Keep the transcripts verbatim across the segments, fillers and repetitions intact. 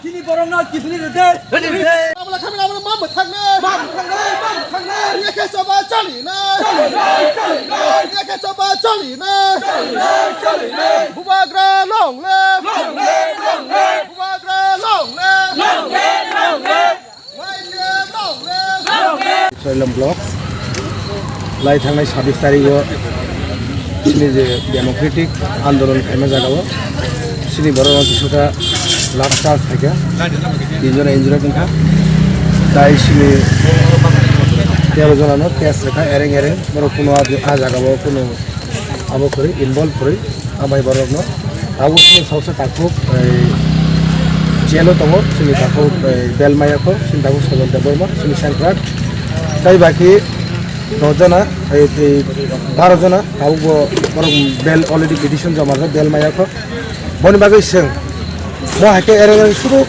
Chini borok no kiphilwi rwdi. Abla khamina abla ma bwthaknai. Ma bwthaknai, ma bwthaknai. Yakhe choba choli nai. Choli nai, choli nai. Yakhe choba choli nai. Choli nai, choli nai. Bubagra long live. Long live, long live. Bubagra long live. Long live, long live. Long live, long live. Long live. Soilom block. Lai thangnai sabis tarigo chini je democratic andolon khaima jagao chini borok rok kisuka last charge khaikha, tin jona injured wngkha, tai chini tero jona no case rwkha ereng ereng, borok kuno a jagao kuno abo kwrwi involve kwrwi. Amai borokno abo chini salsa takhuk, eh, jail-o tongo, chini takhuk, eh, Belmaya kho, chini takhuk Sajan Debbarma, chini sengkrak. Tai baki dos jona, eh, eh, baro jona, abo bo borok bail already petition joma rwjak, bail maya kho. Boni bagwi chwng, mo hai khe ereng ereng sudu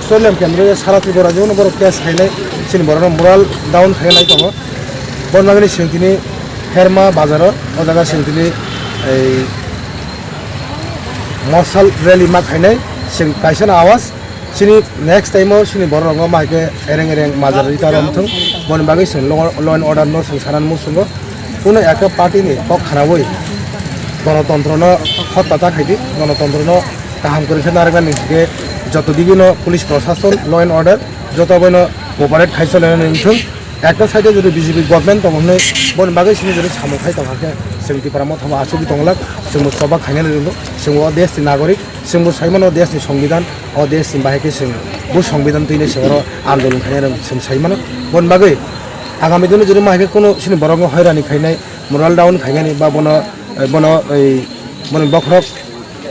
Soilem kendro ya sara Tripura jiboni borok case khainai, chini borokno moral down khainai tongo. Boni bagwi chwng tini Herma bazaro, o jaga chwng tini ei Mosal rally ma khainai, chwng kaisa no awas, chini next time o chini borok rok no ma khe ereng ereng majra rita rom thung, boni bagwi chwng law, law and order no chwng sana muchungo, kuno ekta party ni kok khanaui gonotontro no hotta ta khaidi, gonotontro no kaham kwrwi khe narwknani hwnkhe joto digi no police prosason, law and order joto bai no cooperate khai chole nani wngthung. Ekta side o jodi B J P government tongo hwnwi boni bagwi simi jodi samung khai tongkha khe chwng Tipra Motha bo achugwi tongwlak, chwngbo choba khainani rwngbo, chwngbo o desh ni nagorik, chwngbo sai mano o desh ni songbidan, o desh ni bahai khe chwng bo songbidan twini chwng oro andolon khainai rwng chwng sai mano. Boni bagwi agami dino jodi ma hai khe kuno chini borok no hoirani khainai, moral down khainani ba bono, bono ei, boni bokhorok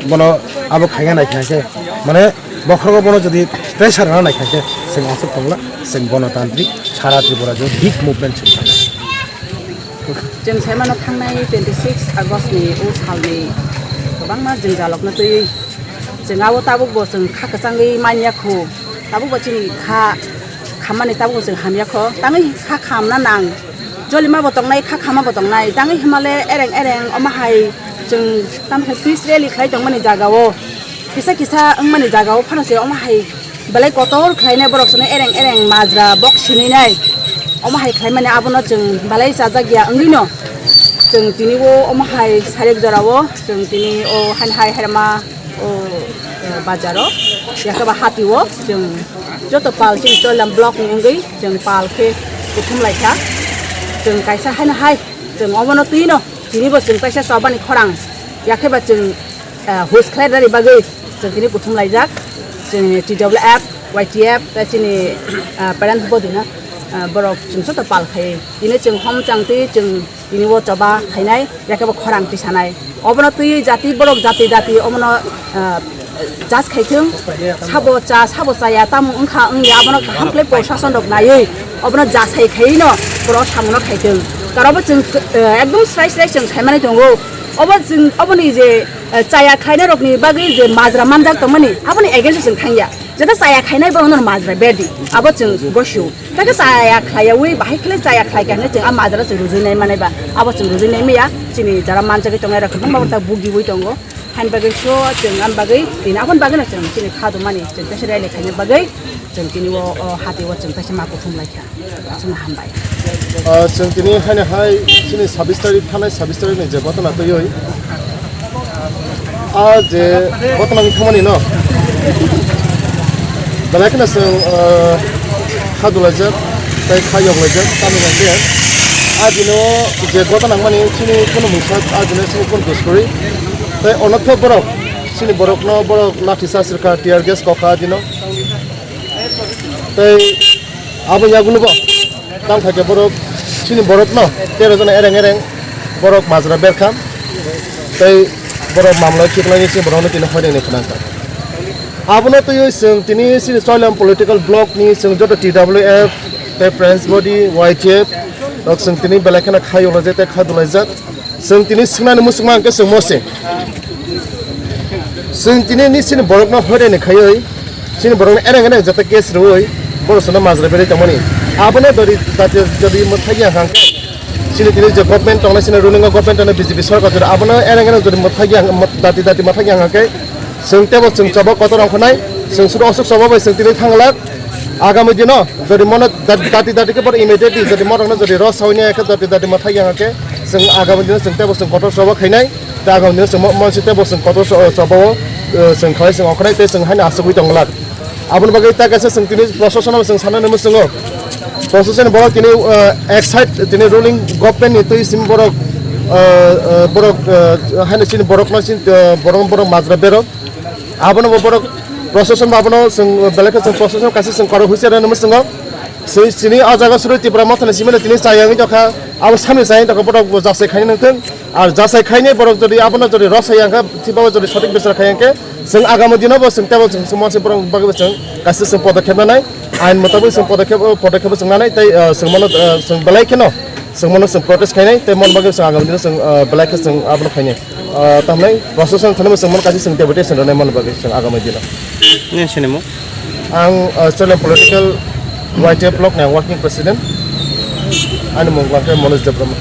bono abo khaina naikha khe, mane bokhorogo bono jodi pressure rwna naikha khe, chwng aswk tongla, chwng Ganatantrik sara Tripura jagao big movement chwng kha. Chwng sai mano thangnai twenty six August ni o salni kwbangma jwngjalokno twiwi chwng abo tabukbo chwng kha kwchangwi manya kho, tabukbo chini kha khammani tabukbo chwng hamya kho, tangwi kha khamna nang. Jolima bo tongnai, kha khama bo tongnai. Tangwi himale ereng ereng omo hai chwng tamkhe peace rally khlai tongmani jagao, kisa kisa wngmani jagao phano se omo hai belai kotor khlainai borok sano ereng ereng majra bok sinwi nai. Omo hai khlaimani abono chwng belai chajak ya wngwi no chwng tini o omo hai sarek jorao chwng tini o han hai herma o, eh, bazaro, yakhe ba hati o chwng joto pal chini Choilam block ni wngwi chwng pal khe kuthum lai kha. Chwng kaisa haino hai chwng obono twi no tini bo chwng kaisa chobani khorang yakhe ba chwng, eh, hus khlai rani bagwi chwng tini kuthum laijak. Chwng T W F, Y T F tei chini, eh, parents body no, eh, borok chwng joto pal khai tini chwng hom chang twi chwng tini o choba khainai, yakhe bo khorang tisanai. Obono twi jati borok jati jati obono, ah, jas khaithwng, sabo cha, sabo chaya, tamo wngkha wngya, abono kaham khlai prosason rok naiwi, obono jasai khaiwi no borok samungo khaithwng. Karobo chwng, eh, ekdom srai srai chwng saimani tongo. Obo chwng, oboni je, eh, chaya khlainai rokni bagwi je majra manjak tongmani, aboni against o chwng thangya. Jeta chaya khainai bo hwnwi majra berdi. Abo chwng bosio. Tei khe chaya khlaiyaui bahai khe chaya khlai khe hwnwi chwng a majra chwng rujui nai manai ba. Abo chwng rujui nai maya. Chini jara manjagwi tongnai rok kwbangma ta bugiui tongo. Hani bagwi so chwng ani bagwi tini aboni bagwi no chwng chini kha dumani chwng tei se rally khaina bagwi chwng tini o, o hati o chwng tei se ma kuthum lai kha. Chwng hambai. Ah, chwng tini haino hai chini sabis tarik thanai sabis tarik ni je ghotona twiwi. Ah, je ghotona wngkha mani no. Belai kheno chwng, ah, kha dulaijak tei kha yoklaijak tamni hwnkhe ah, dino je ghotona wngmani chini kunu mungsa ah, dino chini kunu duskuri. Tei onotho borok chini borokno borok lathi chasrwkha, tear gas kokha ah, dino. Tei abo yagulo bo tamo khaikhe borok chini borokno tero jona ereng ereng borok majra berkha tei borok mamlai khiklai se borokno tini hoinani khwnangkha. Abono twiwi chwng tini chini Choilam political block ni chwng joto T W F tei Friends Body, Y T F rok chwng tini belai kheno kha yolaijak tei kha dulaijak. Chwng tini swngnani muchungma hwnkhe chwng mo se. Chwng tini ni chini borokno hoirani khaiwi, chini borokno ereng ereng jata case rwui, borok sono majra berwi tongmani. Abono dori jati, jodi mwthai ya hang khe, chini tini je government tongnai, chini ruling o government tongnai B J P sorkar jodi abono ereng ereng jodi mwthai ya, dati dati mwthai ya hang khe, chwng tebo chwng chobo kotor ongkha nai, chwng suru osuk chobo bai chwng tini thanglak. Agami dino jodi mono dat-, dati dati khe borok immediately jodi morokno jodi ro sawi nai khe dati dati mwthai ya khe chwng agami dino chwng tebo chwng kotor chobo khainai, tei agami dino chwng mo-, monsi tebo chwng kotor cho-, chobo o, eh, chwng khlai chwng okhnai tei chwng haino asugwi tong glak. Aboni bagwi ta kaisa chwng tini proshasano chwng sanani mwswngo. Proshasani borok tini, eh, excite tini ruling government ni twi simi borok, eh, eh, borok, eh, haino chini borokno chini, eh, borok borok majra berok. Abono bo borok proshashan bo abono chwng belai khe chwng proshashan kaisa chwng korok huichar rwna mwswngo. Chini, chini o jaga suri Tipra Mothani simi tini chayang wngkha, abo samni chayang tongkha borok bo jasai khaina nangthung. Ar jasai khainai borok jodi abono jodi rosai yang kha, thiba jodi sotik bichar khai yang khe, chwng agami dino bo chwng tebo chwng chwng monsi borok bagwi bo chwng kaisa chwng podokhep nanai, ain mutabik chwng podokhep, podokhep chwng nanai, tei, ah, chwng mano, ah, chwng belai kheno chwng mano chwng protest khainai, tei mon bagwi chwng agami dino chwng, ah, belai khe chwng abono khainai. Ah, tamni proshashan thani chwng mano kaisa chwng deputation rwnai mano bagwi chwng agami dino. Nini sinimo? Ang, ah, Australian political Y T F block ni ang working president. Ani mung langkhe Manoj Debbarma.